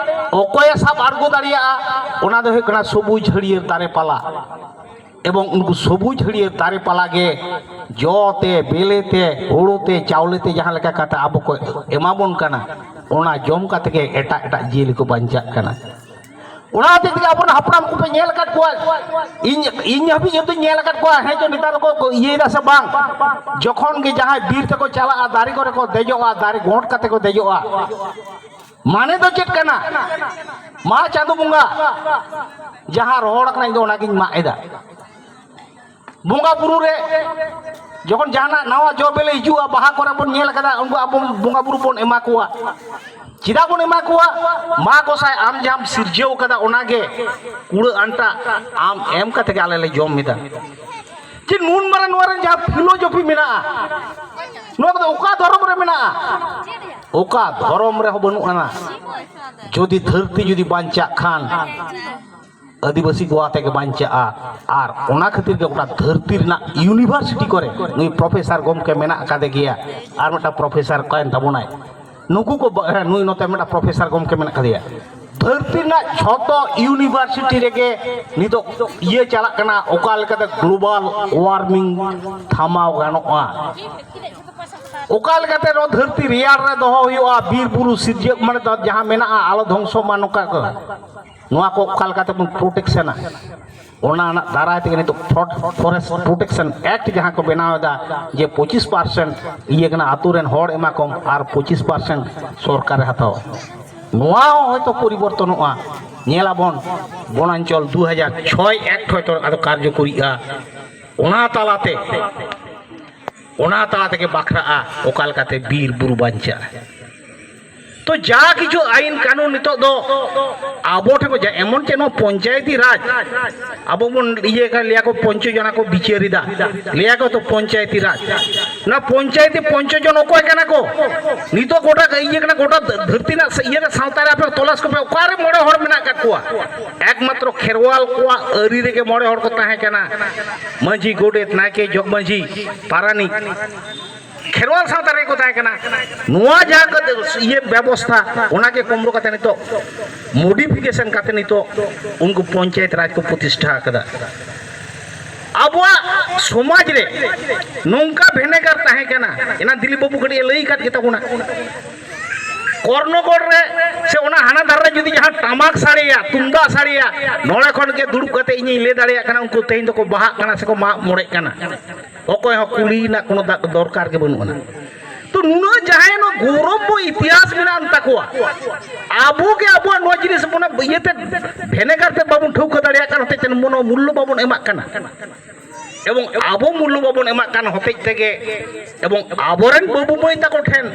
ᱚᱠᱚᱭᱮ ᱥᱟᱵ ᱟᱬᱜᱚ ᱫᱟᱲᱮᱭᱟᱜᱼᱟ, ᱚᱱᱟ ᱫᱚ ᱦᱩᱭᱩᱜ ᱠᱟᱱᱟ ᱥᱚᱵᱩᱡ ᱦᱟᱹᱨᱭᱟᱹᱲ ᱫᱟᱨᱮ ᱯᱟᱞᱟ᱾ ᱮᱵᱚᱝ ᱩᱱᱠᱩ ᱥᱚᱵᱩᱡ ᱦᱟᱹᱨᱭᱟᱹᱲ ᱫᱟᱨᱮ ᱯᱟᱞᱟ ᱜᱮ ᱡᱚ ᱛᱮ, ᱵᱮᱞᱮ ᱛᱮ, ᱦᱳᱲᱳ ᱛᱮ, ᱪᱟᱣᱞᱮ ᱛᱮ ᱡᱟᱦᱟᱸ ᱞᱮᱠᱟ ᱠᱟᱛᱮ ᱟᱵᱚ ᱠᱚ ᱮᱢᱟ ᱵᱚᱱ ᱠᱟᱱᱟ, ᱚᱱᱟ ᱡᱚᱢ ᱠᱟᱛᱮ ᱜᱮ ᱮᱴᱟᱜ ᱮᱴᱟᱜ ᱡᱤᱭᱟᱹᱞᱤ ᱠᱚ ᱵᱟᱧᱪᱟᱜ ᱠᱟᱱᱟ᱾ ᱚᱱᱟ ᱦᱚᱛᱮᱡ ᱛᱮᱜᱮ ᱟᱵᱚᱨᱮᱱ ᱦᱟᱯᱲᱟᱢ ᱠᱚᱯᱮ ᱧᱮᱞ ᱟᱠᱟᱫ ᱠᱚᱣᱟ, ᱤᱧ, ᱤᱧ ᱦᱟᱹᱵᱤᱡ ᱡᱚᱛᱚᱧ ᱧᱮᱞ ᱟᱠᱟᱫ ᱠᱚᱣᱟ, ᱦᱮᱸ ᱪᱚ ᱱᱮᱛᱟᱨ ᱠᱚ ᱤᱭᱟᱹᱭᱮᱫᱟ ᱥᱮ ᱵᱟᱝ, ᱡᱚᱠᱷᱚᱱ ᱜᱮ ᱡᱟᱦᱟᱸᱭ ᱵᱤᱨ ᱛᱮᱠᱚ ᱪᱟᱞᱟᱜᱼᱟ, ᱫᱟᱨᱮ ᱠᱚᱨᱮ ᱠᱚ ᱫᱮᱡᱚᱜᱼᱟ, ᱫᱟᱨᱮ ᱜᱚᱸᱴ ᱠᱟᱛᱮ ᱠᱚ ᱫᱮᱡᱚᱜᱼᱟ, ᱢᱟᱱᱮ ᱫᱚ ᱪᱮᱫ ᱠᱟᱱᱟ? ᱢᱟ ᱪᱟᱸᱫᱚ ᱵᱚᱸᱜᱟ, ᱡᱟᱦᱟᱸ ᱨᱚᱦᱚᱲ ᱟᱠᱟᱱᱟ ᱤᱧ ᱫᱚ ᱚᱱᱟᱜᱤᱧ ᱢᱟᱜ ᱮᱫᱟ᱾ ᱵᱚᱸᱜᱟ ᱵᱩᱨᱩ ᱨᱮ ᱡᱚᱠᱷᱚᱱ ᱡᱟᱦᱟᱱᱟᱜ ᱱᱟᱣᱟ ᱡᱚ ᱵᱮᱞᱮ ᱦᱤᱡᱩᱜᱼᱟ, ᱵᱟᱦᱟ ᱠᱚᱨᱮ ᱵᱚᱱ ᱧᱮᱞ ᱠᱟᱫᱟ, ᱩᱱᱠᱩ ᱟᱵᱚ ᱵᱚᱸᱜᱟ ᱵᱩᱨᱩ ᱵᱚᱱ ᱮᱢᱟ ᱠᱚᱣᱟ᱾ ᱪᱮᱫᱟᱜ ᱵᱚᱱ ᱮᱢᱟ ᱠᱚᱣᱟ? ᱢᱟ ᱜᱚᱸᱥᱟᱭ, ᱟᱢ ᱡᱟᱦᱟᱸᱢ ᱥᱤᱨᱡᱟᱹᱣ ᱠᱟᱫᱟ ᱚᱱᱟᱜᱮ ᱠᱩᱲᱟᱹ ᱟᱱᱴᱟ ᱟᱢ ᱮᱢ ᱠᱟᱛᱮ ᱜᱮ ᱟᱞᱮ ᱞᱮ ᱡᱚᱢ ᱮᱫᱟ᱾ ᱪᱮᱫ ᱱᱩᱱ ᱢᱟᱨᱟᱝ ᱱᱚᱣᱟ ᱨᱮᱱ ᱡᱟᱦᱟᱸ ᱯᱷᱤᱞᱳᱡᱚᱯᱷᱤ ᱢᱮᱱᱟᱜᱼᱟ, ᱱᱚᱣᱟ ᱠᱚᱫᱚ ᱚᱠᱟ ᱫᱷᱚᱨᱚᱢ ᱨᱮ ᱢᱮᱱᱟᱜᱼᱟ? ᱚᱠᱟ ᱫᱷᱚᱨᱚᱢ ᱨᱮᱦᱚᱸ ᱵᱟᱹᱱᱩᱜ ᱟᱱᱟ᱾ ᱡᱩᱫᱤ ᱫᱷᱟᱹᱨᱛᱤ ᱡᱩᱫᱤ ᱵᱟᱧᱪᱟᱜ ᱠᱷᱟᱱ, ᱟᱹᱫᱤᱵᱟᱹᱥᱤ ᱠᱚ ᱟᱛᱮ ᱜᱮ ᱵᱟᱧᱪᱟᱜᱼᱟ᱾ ᱟᱨ ᱚᱱᱟ ᱠᱷᱟᱹᱛᱤᱨ ᱜᱮ ᱜᱚᱴᱟ ᱫᱷᱟᱹᱨᱛᱤ ᱨᱮᱱᱟᱜ ᱤᱭᱩᱱᱤᱵᱷᱟᱨᱥᱤᱴᱤ ᱠᱚᱨᱮ ᱱᱩᱭ ᱯᱨᱚᱯᱷᱮᱥᱟᱨ ᱜᱚᱢᱠᱮ ᱢᱮᱱᱟᱜ ᱟᱠᱟᱫᱮ ᱜᱮᱭᱟ, ᱟᱨ ᱢᱤᱫᱴᱟᱝ ᱯᱨᱚᱯᱷᱮᱥᱟᱨ ᱚᱠᱟᱭᱮᱱ ᱛᱟᱵᱚᱱᱟᱭ, ᱱᱩᱠᱩ ᱠᱚ ᱵᱟ-, ᱦᱮᱸ, ᱱᱩᱭ ᱱᱚᱛᱮ ᱢᱤᱫᱴᱟᱝ ᱯᱨᱚᱯᱷᱮᱥᱟᱨ ᱜᱚᱢᱠᱮ ᱢᱮᱱᱟᱜ ᱟᱠᱟᱫᱮᱭᱟ᱾ ᱫᱷᱟᱹᱨᱛᱤ ᱨᱮᱱᱟᱜ ᱡᱷᱚᱛᱚ ᱤᱭᱩᱱᱤᱵᱷᱟᱨᱥᱤᱴᱤ ᱨᱮᱜᱮ ᱱᱤᱛᱚᱜ ᱤᱭᱟᱹ ᱪᱟᱞᱟᱜ ᱠᱟᱱᱟ, ᱚᱠᱟ ᱞᱮᱠᱟᱛᱮ ᱜᱞᱳᱵᱟᱞ ᱳᱣᱟᱨᱢᱤᱝ ᱛᱷᱟᱢᱟᱣ ᱜᱟᱱᱚᱜᱼᱟ᱾ ᱚᱠᱟ ᱞᱮᱠᱟᱛᱮ ᱱᱚᱣᱟ ᱫᱷᱟᱹᱨᱛᱤ ᱨᱮᱭᱟᱲ ᱨᱮ ᱫᱚᱦᱚ ᱦᱩᱭᱩᱜᱼᱟ, ᱵᱤᱨ ᱵᱩᱨᱩ ᱥᱤᱨᱡᱟᱹᱜ ᱢᱟᱱᱮ ᱫᱚ ᱡᱟᱦᱟᱸ ᱢᱮᱱᱟᱜᱼᱟ ᱟᱞᱚ ᱫᱷᱚᱝᱥᱚᱜ ᱢᱟ, ᱱᱚᱝᱠᱟ ᱠᱚ, ᱱᱚᱣᱟ ᱠᱚ ᱚᱠᱟ ᱞᱮᱠᱟᱛᱮ ᱵᱚᱱ ᱯᱨᱚᱴᱮᱠᱥᱚᱱᱟ, ᱚᱱᱟ ᱨᱮᱱᱟᱜ ᱫᱟᱨᱟᱭ ᱛᱮᱜᱮ ᱱᱤᱛᱚᱜ ᱯᱷᱚᱨᱮᱥᱴ ᱯᱨᱚᱴᱮᱠᱥᱚᱱ ᱮᱠᱴ ᱡᱟᱦᱟᱸ ᱠᱚ ᱵᱮᱱᱟᱣ ᱮᱫᱟ, ᱡᱮ ᱯᱚᱸᱪᱤᱥ ᱯᱟᱨᱥᱮᱱᱴ ᱤᱭᱟᱹ ᱠᱟᱱᱟ, ᱟᱛᱳ ᱨᱮᱱ ᱦᱚᱲ ᱮᱢᱟ ᱠᱚᱢ ᱟᱨ ᱯᱚᱸᱪᱤᱥ ᱯᱟᱨᱥᱮᱱᱴ ᱥᱚᱨᱠᱟᱨᱮ ᱦᱟᱛᱟᱣᱟ, ᱱᱚᱣᱟ ᱦᱚᱸ ᱦᱚᱭᱛᱳ ᱯᱚᱨᱤᱵᱚᱨᱛᱚᱱᱚᱜᱼᱟ᱾ ᱧᱮᱞᱟᱵᱚᱱ ᱵᱚᱱᱟᱧᱪᱚᱞ ᱫᱩ ᱦᱟᱡᱟᱨ ᱪᱷᱚᱭ ᱮᱠᱴ ᱦᱚᱭᱛᱳ ᱟᱫᱚ ᱠᱟᱨᱡᱚᱠᱚᱨᱤᱜᱼᱟ᱾ ᱚᱱᱟ ᱛᱟᱞᱟᱛᱮ, ᱚᱱᱟ ᱛᱟᱞᱟ ᱛᱮᱜᱮ ᱵᱟᱠᱷᱨᱟᱜᱼᱟ ᱚᱠᱟ ᱞᱮᱠᱟᱛᱮ ᱵᱤᱨ ᱵᱩᱨᱩ ᱵᱟᱧᱪᱟᱜᱼᱟ᱾ ᱛᱚ ᱡᱟ ᱠᱤᱪᱷᱩ ᱟᱭᱤᱱ ᱠᱟᱹᱱᱩᱱ ᱱᱤᱛᱚᱜ ᱫᱚ ᱟᱵᱚ ᱴᱷᱮᱱ ᱠᱚ ᱡᱟ-, ᱮᱢᱚᱱ ᱪᱮᱫ ᱱᱚᱣᱟ ᱯᱚᱧᱪᱟᱭᱮᱛᱤ ᱨᱟᱡᱽ ᱟᱵᱚ ᱵᱚᱱ ᱤᱭᱟᱹ ᱠᱟᱱ, ᱞᱟᱹᱭᱟ ᱠᱚ ᱯᱚᱧᱪᱚ ᱡᱚᱱᱟ ᱠᱚ ᱵᱤᱪᱟᱹᱨ ᱮᱫᱟ, ᱞᱟᱹᱭᱟ ᱠᱚ ᱛᱚ ᱯᱚᱧᱪᱟᱭᱮᱛᱤ ᱨᱟᱡᱽ᱾ ᱚᱱᱟ ᱯᱚᱧᱪᱟᱭᱮᱛᱤ ᱯᱚᱧᱪᱚ ᱡᱚᱱ ᱚᱠᱚᱭ ᱠᱟᱱᱟ ᱠᱚ? ᱱᱤᱛᱚᱜ ᱜᱚᱴᱟ ᱤᱭᱟᱹ ᱠᱟᱱᱟ, ᱜᱚᱴᱟ ᱫᱷᱟᱹᱨᱛᱤ ᱨᱮᱱᱟᱜ ᱤᱭᱟᱹ ᱨᱮ ᱥᱟᱶᱛᱟ ᱨᱮ ᱟᱯᱮ ᱛᱚᱞᱟᱥ ᱠᱚᱯᱮ, ᱚᱠᱟᱨᱮ ᱢᱚᱬᱮ ᱦᱚᱲ ᱢᱮᱱᱟᱜ ᱟᱠᱟᱫ ᱠᱚᱣᱟ? ᱮᱠᱢᱟᱛᱨᱚ ᱠᱷᱮᱨᱣᱟᱞ ᱠᱚᱣᱟᱜ ᱟᱹᱨᱤ ᱨᱮᱜᱮ ᱢᱚᱬᱮ ᱦᱚᱲ ᱠᱚ ᱛᱟᱦᱮᱸ ᱠᱟᱱᱟ, ᱢᱟᱹᱡᱷᱤ, ᱜᱚᱰᱮᱛ, ᱱᱟᱭᱠᱮ, ᱡᱚᱜᱽ ᱢᱟᱹᱡᱷᱤ, ᱯᱟᱨᱟᱱᱤᱠ᱾ ᱠᱷᱮᱨᱣᱟᱞ ᱥᱟᱶᱛᱟ ᱨᱮᱜᱮ ᱠᱚ ᱛᱟᱦᱮᱸ ᱠᱟᱱᱟ᱾ ᱱᱚᱣᱟ ᱡᱟᱦᱟᱸ ᱠᱟᱛᱮ ᱤᱭᱟᱹ ᱵᱮᱵᱚᱥᱛᱷᱟ, ᱚᱱᱟᱜᱮ ᱠᱚᱢᱨᱚ ᱠᱟᱛᱮ ᱱᱤᱛᱚᱜ ᱢᱚᱰᱤᱯᱷᱤᱠᱮᱥᱚᱱ ᱠᱟᱛᱮ ᱱᱤᱛᱚᱜ ᱩᱱᱠᱩ ᱯᱚᱧᱪᱟᱭᱮᱛ ᱨᱟᱡᱽ ᱠᱚ ᱯᱨᱚᱛᱤᱥᱴᱷᱟ ᱟᱠᱟᱫᱟ᱾ ᱟᱵᱚᱣᱟᱜ ᱥᱚᱢᱟᱡᱽ ᱨᱮ ᱱᱚᱝᱠᱟ ᱵᱷᱮᱱᱮᱜᱟᱨ ᱛᱟᱦᱮᱸ ᱠᱟᱱᱟ, ᱮᱱᱟ ᱫᱤᱞᱤᱯ ᱵᱟᱹᱵᱩ ᱠᱟᱹᱴᱤᱡ ᱮ ᱞᱟᱹᱭ ᱟᱠᱟᱫ ᱜᱮᱛᱟ ᱵᱚᱱᱟ᱾ ᱠᱚᱨᱱᱚᱜᱚᱲ ᱨᱮ ᱥᱮ ᱚᱱᱟ ᱦᱟᱱᱟ ᱫᱷᱟᱨᱮ ᱨᱮ ᱡᱩᱫᱤ ᱡᱟᱦᱟᱸ ᱴᱟᱢᱟᱠ ᱥᱟᱰᱮᱭᱟ, ᱛᱩᱢᱫᱟᱜ ᱥᱟᱰᱮᱭᱟ, ᱱᱚᱰᱮ ᱠᱷᱚᱱ ᱜᱮ ᱫᱩᱲᱩᱵ ᱠᱟᱛᱮ ᱤᱧᱤᱧ ᱞᱟᱹᱭ ᱫᱟᱲᱮᱭᱟᱜ ᱠᱟᱱᱟ ᱩᱱᱠᱩ ᱛᱮᱦᱮᱧ ᱫᱚᱠᱚ ᱵᱟᱦᱟᱜ ᱠᱟᱱᱟ ᱥᱮᱠᱚ ᱢᱟᱜ ᱢᱚᱬᱮᱜ ᱠᱟᱱᱟ᱾ ᱚᱠᱚᱭ ᱦᱚᱸ ᱠᱩᱞᱤ ᱨᱮᱱᱟᱜ ᱠᱳᱱᱳ ᱫᱟ-, ᱫᱚᱨᱠᱟᱨ ᱜᱮ ᱵᱟᱹᱱᱩᱜ ᱟᱱᱟ᱾ ᱛᱚ ᱱᱩᱱᱟᱹᱜ ᱡᱟᱦᱟᱸᱭ ᱱᱚᱣᱟ ᱜᱚᱨᱚᱵ ᱵᱚ ᱤᱛᱤᱦᱟᱥ ᱢᱮᱱᱟᱜ ᱟᱱ ᱛᱟᱠᱚᱣᱟ, ᱟᱵᱚ ᱜᱮ ᱟᱵᱚᱣᱟᱜ ᱱᱚᱣᱟ ᱡᱤᱱᱤᱥ ᱵᱚᱱ ᱤᱭᱟᱹᱛᱮ ᱵᱷᱮᱱᱮᱜᱟᱨ ᱛᱮ ᱵᱟᱵᱚᱱ ᱴᱷᱟᱹᱣᱠᱟᱹ ᱫᱟᱲᱮᱭᱟᱜ ᱠᱟᱱ ᱦᱚᱛᱮᱡ ᱛᱮ ᱢᱚᱱᱳ ᱢᱩᱞᱞᱚ ᱵᱟᱵᱚᱱ ᱮᱢᱟᱜ ᱠᱟᱱᱟ᱾ ᱮᱵᱚᱝ ᱟᱵᱚ ᱢᱩᱞᱞᱚ ᱵᱟᱵᱚᱱ ᱮᱢᱟᱜ ᱠᱟᱱ ᱦᱚᱛᱮᱡ ᱛᱮᱜᱮ, ᱮᱵᱚᱝ ᱟᱵᱚᱨᱮᱱ ᱵᱟᱹᱵᱩ ᱢᱟᱹᱭ ᱛᱟᱠᱚ ᱴᱷᱮᱱ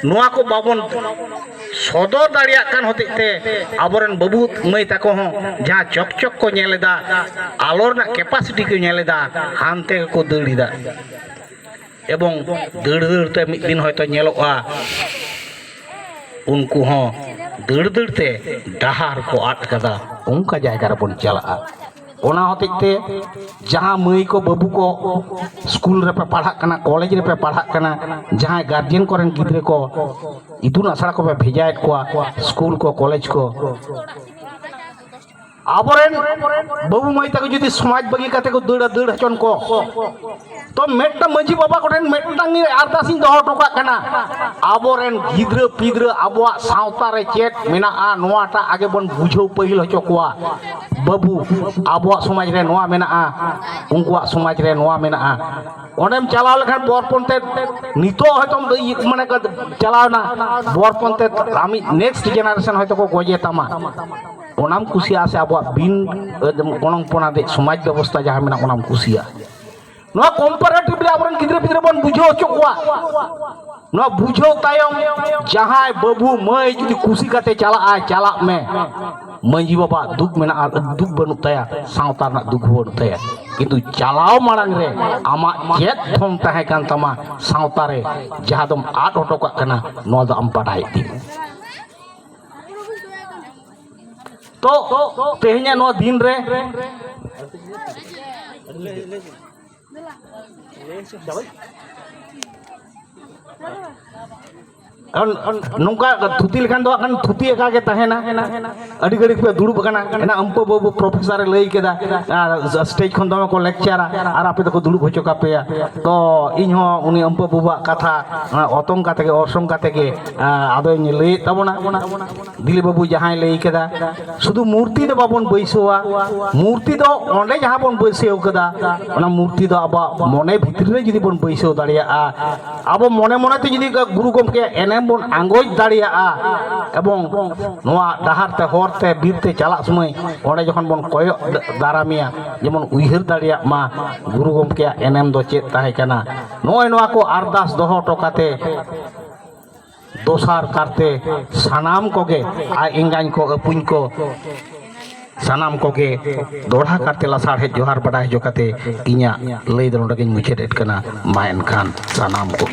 ᱱᱚᱣᱟ ᱠᱚ ᱵᱟᱵᱚᱱ ᱥᱚᱫᱚᱨ ᱫᱟᱲᱮᱭᱟᱜ ᱠᱟᱱ ᱦᱚᱛᱮᱡ ᱛᱮ, ᱟᱵᱚᱨᱮᱱ ᱵᱟᱹᱵᱩ ᱢᱟᱹᱭ ᱛᱟᱠᱚ ᱦᱚᱸ ᱡᱟᱦᱟᱸ ᱪᱚᱠᱪᱚᱠ ᱠᱚ ᱧᱮᱞ ᱮᱫᱟ, ᱟᱞᱚ ᱨᱮᱱᱟᱜ ᱠᱮᱯᱟᱥᱤᱴᱤ ᱠᱚ ᱧᱮᱞ ᱮᱫᱟ, ᱦᱟᱱᱛᱮ ᱜᱮᱠᱚ ᱫᱟᱹᱲ ᱮᱫᱟ᱾ ᱮᱵᱚᱝ ᱫᱟᱹᱲ ᱫᱟᱹᱲ ᱛᱮ ᱢᱤᱫ ᱫᱤᱱ ᱦᱚᱭᱛᱳ ᱧᱮᱞᱚᱜᱼᱟ, ᱩᱱᱠᱩ ᱦᱚᱸ ᱫᱟᱹᱲ ᱫᱟᱹᱲ ᱛᱮ ᱰᱟᱦᱟᱨ ᱠᱚ ᱟᱫ ᱠᱟᱫᱟ, ᱚᱱᱠᱟ ᱡᱟᱭᱜᱟ ᱨᱮᱵᱚᱱ ᱪᱟᱞᱟᱜᱼᱟ᱾ ᱚᱱᱟ ᱦᱚᱛᱮᱡ ᱛᱮ ᱡᱟᱦᱟᱸ ᱢᱟᱹᱭ ᱠᱚ ᱵᱟᱹᱵᱩ ᱠᱚ ᱥᱠᱩᱞ ᱨᱮᱯᱮ ᱯᱟᱲᱦᱟᱜ ᱠᱟᱱᱟ, ᱠᱚᱞᱮᱡᱽ ᱨᱮᱯᱮ ᱯᱟᱲᱦᱟᱜ ᱠᱟᱱᱟ, ᱡᱟᱦᱟᱸᱭ ᱜᱟᱨᱡᱮᱱ ᱠᱚᱨᱮᱱ ᱜᱤᱫᱽᱨᱟᱹ ᱠᱚ ᱤᱛᱩᱱ ᱟᱥᱲᱟ ᱠᱚᱯᱮ ᱵᱷᱮᱡᱟᱭᱮᱫ ᱠᱚᱣᱟ, ᱥᱠᱩᱞ ᱠᱚ, ᱠᱚᱞᱮᱡᱽ ᱠᱚ, ᱟᱵᱚᱨᱮᱱ ᱵᱟᱹᱵᱩ ᱢᱟᱹᱭ ᱛᱟᱠᱚ ᱡᱩᱫᱤ ᱥᱚᱢᱟᱡᱽ ᱵᱟᱹᱜᱤ ᱠᱟᱛᱮ ᱠᱚ ᱫᱟᱹᱲᱟ, ᱫᱟᱹᱲ ᱦᱚᱪᱚᱱ ᱠᱚ᱾ ᱛᱚ ᱢᱤᱫᱴᱟᱝ ᱢᱟᱹᱡᱷᱤ ᱵᱟᱵᱟ ᱠᱚᱴᱷᱮᱱ ᱢᱤᱫᱴᱟᱝ ᱜᱮ ᱟᱨᱫᱟᱥ ᱤᱧ ᱫᱚᱦᱚ ᱦᱚᱴᱚ ᱠᱟᱜ ᱠᱟᱱᱟ, ᱟᱵᱚᱨᱮᱱ ᱜᱤᱫᱽᱨᱟᱹ ᱯᱤᱫᱽᱨᱟᱹ ᱟᱵᱚᱣᱟᱜ ᱥᱟᱶᱛᱟ ᱨᱮ ᱪᱮᱫ ᱢᱮᱱᱟᱜᱼᱟ, ᱱᱚᱣᱟᱴᱟᱜ ᱟᱜᱮ ᱵᱚᱱ ᱵᱩᱡᱷᱟᱹᱣ ᱯᱟᱹᱦᱤᱞ ᱦᱚᱪᱚ ᱠᱚᱣᱟ᱾ ᱵᱟᱹᱵᱩ, ᱟᱵᱚᱣᱟᱜ ᱥᱚᱢᱟᱡᱽ ᱨᱮ ᱱᱚᱣᱟ ᱢᱮᱱᱟᱜᱼᱟ, ᱩᱱᱠᱩᱣᱟᱜ ᱥᱚᱢᱟᱡᱽ ᱨᱮ ᱱᱚᱣᱟ ᱢᱮᱱᱟᱜᱼᱟ᱾ ᱚᱸᱰᱮᱢ ᱪᱟᱞᱟᱣ ᱞᱮᱠᱷᱟᱱ ᱵᱚᱨ ᱯᱚᱱᱛᱮ ᱱᱤᱛᱚᱜ ᱦᱚᱭᱛᱳ ᱢᱟᱱᱮ ᱪᱟᱞᱟᱣ ᱮᱱᱟ, ᱵᱚᱨ ᱯᱚᱱᱛᱮ ᱟᱢᱤᱡ ᱱᱮᱠᱥᱴ ᱡᱮᱱᱟᱨᱮᱥᱚᱱ ᱦᱚᱭᱛᱳ ᱠᱚ ᱜᱚᱡᱮ ᱛᱟᱢᱟ᱾ ᱚᱱᱟᱢ ᱠᱩᱥᱤᱭᱟᱜᱼᱟ ᱥᱮ ᱟᱵᱚᱣᱟᱜ ᱵᱤᱱ ᱜᱚᱱᱚᱝ ᱯᱚᱱᱟᱫᱤᱡ ᱥᱚᱢᱟᱡᱽ ᱵᱮᱵᱚᱥᱛᱷᱟ ᱡᱟᱦᱟᱸ ᱢᱮᱱᱟᱜᱼᱟ, ᱚᱱᱟᱢ ᱠᱩᱥᱤᱭᱟᱜᱼᱟ? ᱱᱚᱣᱟ ᱠᱚᱢᱯᱟᱨᱮᱴᱤᱵᱷᱞᱤ ᱟᱵᱚᱨᱮᱱ ᱜᱤᱫᱽᱨᱟᱹ ᱯᱤᱫᱽᱨᱟᱹ ᱵᱚᱱ ᱵᱩᱡᱷᱟᱹᱣ ᱦᱚᱪᱚ ᱠᱚᱣᱟ᱾ ᱱᱚᱣᱟ ᱵᱩᱡᱷᱟᱹᱣ ᱛᱟᱭᱚᱢ ᱡᱟᱦᱟᱸᱭ ᱵᱟᱹᱵᱩ ᱢᱟᱹᱭ ᱡᱩᱫᱤ ᱠᱩᱥᱤ ᱠᱟᱛᱮ ᱪᱟᱞᱟᱜᱼᱟᱭ, ᱪᱟᱞᱟᱜ ᱢᱮ᱾ ᱢᱟᱹᱡᱷᱤ ᱵᱟᱵᱟ ᱫᱩᱠ ᱢᱮᱱᱟᱜᱼᱟ, ᱫᱩᱠ ᱵᱟᱹᱱᱩᱜ ᱛᱟᱭᱟ, ᱥᱟᱶᱛᱟ ᱨᱮᱱᱟᱜ ᱫᱩᱠ ᱦᱚᱸ ᱵᱟᱹᱱᱩᱜ ᱛᱟᱭᱟ᱾ ᱠᱤᱱᱛᱩ ᱪᱟᱞᱟᱣ ᱢᱟᱲᱟᱝ ᱨᱮ ᱟᱢᱟᱜ ᱪᱮᱫ ᱫᱷᱚᱱ ᱛᱟᱦᱮᱸ ᱠᱟᱱ ᱛᱟᱢᱟ ᱥᱟᱶᱛᱟ ᱨᱮ, ᱡᱟᱦᱟᱸ ᱫᱚᱢ ᱟᱫ ᱦᱚᱴᱚ ᱠᱟᱜ ᱠᱟᱱᱟ, ᱱᱚᱣᱟ ᱫᱚ ᱟᱢ ᱵᱟᱰᱟᱭ ᱤᱫᱤ ᱢᱮ᱾ ᱛᱚ ᱛᱮᱦᱮᱧᱟᱜ ᱱᱚᱣᱟ ᱫᱤᱱ ᱨᱮ ᱱᱚᱝᱠᱟ ᱛᱷᱩᱛᱤ ᱞᱮᱠᱷᱟᱱ ᱫᱚ ᱦᱟᱸᱜ ᱠᱷᱟᱱ ᱛᱷᱩᱛᱤ ᱟᱠᱟ ᱜᱮ ᱛᱟᱦᱮᱱᱟ᱾ ᱟᱹᱰᱤ ᱜᱷᱟᱹᱲᱤᱡ ᱯᱮ ᱫᱩᱲᱩᱵ ᱟᱠᱟᱱᱟ, ᱮᱱᱟ ᱟᱢᱯᱟᱹ ᱵᱟᱹᱵᱩ ᱯᱨᱚᱯᱷᱮᱥᱟᱨ ᱮ ᱞᱟᱹᱭ ᱠᱮᱫᱟ, ᱟᱨ ᱥᱴᱮᱡ ᱠᱷᱚᱱ ᱫᱚᱢᱮ ᱠᱚ ᱞᱮᱠᱪᱟᱨᱟ ᱟᱨ ᱟᱯᱮ ᱫᱚᱠᱚ ᱫᱩᱲᱩᱵ ᱦᱚᱪᱚ ᱠᱟᱯᱮᱭᱟ᱾ ᱛᱚ ᱤᱧ ᱦᱚᱸ ᱩᱱᱤ ᱟᱢᱯᱟᱹ ᱵᱟᱹᱵᱩᱣᱟᱜ ᱠᱟᱛᱷᱟ ᱚᱛᱚᱝ ᱠᱟᱛᱮ ᱜᱮ, ᱚᱨᱥᱚᱝ ᱠᱟᱛᱮ ᱜᱮ ᱟᱫᱚᱧ ᱞᱟᱹᱭᱮᱫ ᱛᱟᱵᱚᱱᱟ᱾ ᱫᱤᱞᱤ ᱵᱟᱹᱵᱩ ᱡᱟᱦᱟᱸᱭ ᱞᱟᱹᱭ ᱠᱮᱫᱟ, ᱥᱩᱫᱷᱩ ᱢᱩᱨᱛᱤ ᱫᱚ ᱵᱟᱵᱚᱱ ᱵᱟᱹᱭᱥᱟᱹᱣᱟ᱾ ᱢᱩᱨᱛᱤ ᱫᱚ ᱚᱸᱰᱮ ᱡᱟᱦᱟᱸ ᱵᱚᱱ ᱵᱟᱹᱭᱥᱟᱹᱣ ᱠᱟᱫᱟ, ᱚᱱᱟ ᱢᱩᱨᱛᱤ ᱫᱚ ᱟᱵᱚᱣᱟᱜ ᱢᱚᱱᱮ ᱵᱷᱤᱛᱨᱤ ᱨᱮ ᱡᱩᱫᱤ ᱵᱚᱱ ᱵᱟᱹᱭᱥᱟᱹᱣ ᱫᱟᱲᱮᱭᱟᱜᱼᱟ, ᱟᱵᱚ ᱢᱚᱱᱮ ᱢᱚᱱᱮᱛᱮ ᱡᱩᱫᱤ ᱜᱩᱨᱩ ᱜᱚᱢᱠᱮᱭᱟᱜ ᱮᱱᱮᱢ ᱵᱚᱱ ᱟᱸᱜᱚᱪ ᱫᱟᱲᱮᱭᱟᱜᱼᱟ, ᱮᱵᱚᱝ ᱱᱚᱣᱟ ᱰᱟᱦᱟᱨ ᱛᱮ, ᱦᱚᱨ ᱛᱮ, ᱵᱤᱨ ᱛᱮ ᱪᱟᱞᱟᱜ ᱥᱚᱢᱚᱭ ᱚᱸᱰᱮ ᱡᱚᱠᱷᱚᱱ ᱵᱚᱱ ᱠᱚᱭᱚᱜ ᱫᱟᱨᱟᱢᱮᱭᱟ, ᱡᱮᱢᱚᱱ ᱩᱭᱦᱟᱹᱨ ᱫᱟᱲᱮᱭᱟᱜ ᱢᱟ ᱜᱩᱨᱩ ᱜᱚᱢᱠᱮᱭᱟᱜ ᱮᱱᱮᱢ ᱫᱚ ᱪᱮᱫ ᱛᱟᱦᱮᱸ ᱠᱟᱱᱟ᱾ ᱱᱚᱜᱼᱚᱭ ᱱᱚᱣᱟ ᱠᱚ ᱟᱨᱫᱟᱥ ᱫᱚᱦᱚ ᱦᱚᱴᱚ ᱠᱟᱛᱮ ᱫᱚᱥᱟᱨ ᱠᱟᱨᱛᱮ ᱥᱟᱱᱟᱢ ᱠᱚᱜᱮ, ᱟᱡ ᱮᱸᱜᱟᱧ ᱠᱚ, ᱟᱹᱯᱩᱧ ᱠᱚ, ᱥᱟᱱᱟᱢ ᱠᱚᱜᱮ ᱫᱚᱦᱲᱟ ᱠᱟᱨᱛᱮ ᱞᱟᱥᱟᱲᱦᱮᱫ ᱡᱚᱦᱟᱨ ᱵᱟᱰᱟᱭ ᱦᱚᱪᱚ ᱠᱟᱛᱮ ᱤᱧᱟᱹᱜ ᱞᱟᱹᱭ ᱫᱚ ᱱᱚᱰᱮ ᱜᱤᱧ ᱢᱩᱪᱟᱹᱫ ᱮᱫ ᱠᱟᱱᱟ᱾ ᱢᱟ ᱮᱱᱠᱷᱟᱱ ᱥᱟᱱᱟᱢ ᱠᱚᱜᱮ